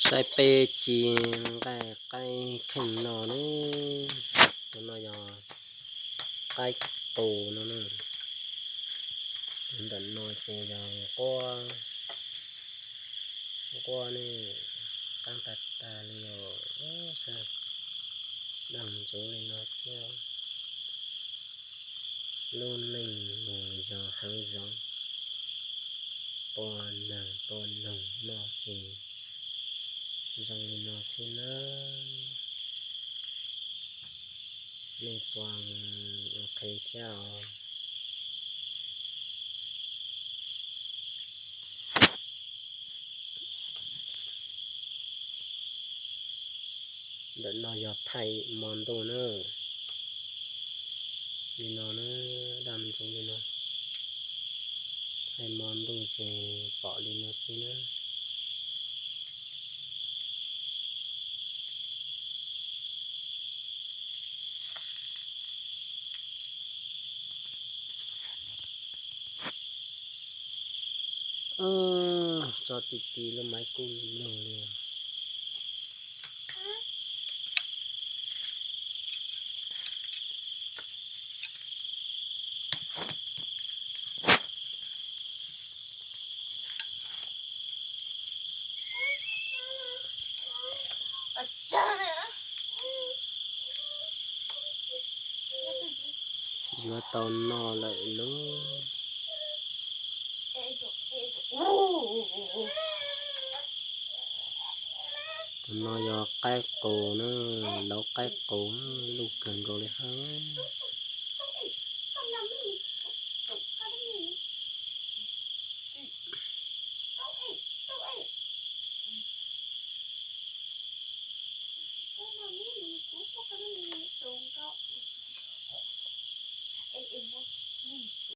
Saib peb ci nqaij qaib kheej no na. Tus no yog qaib qus no na. Tus ntawm no ces yog nquab, nquab ne, qaab tag tag li os. Daj ntxuv li no thiab. Lub neej mus yog hav zoov, tua neeg tua noog noj ces zoo li no xwb na. Nej puas ua qhev thiab os? Ntawm no yog thaij mo ntuj na. Li no na, daj ntxuv li no. Thaij mo ntuj ces pom li no xwb na. Tso ti ti lub maiv kuj lug li. Yuav tau noj lawm lauj. Tus no yog qaib qus na, lauv qaib qus, luj kawg nkaus li hab.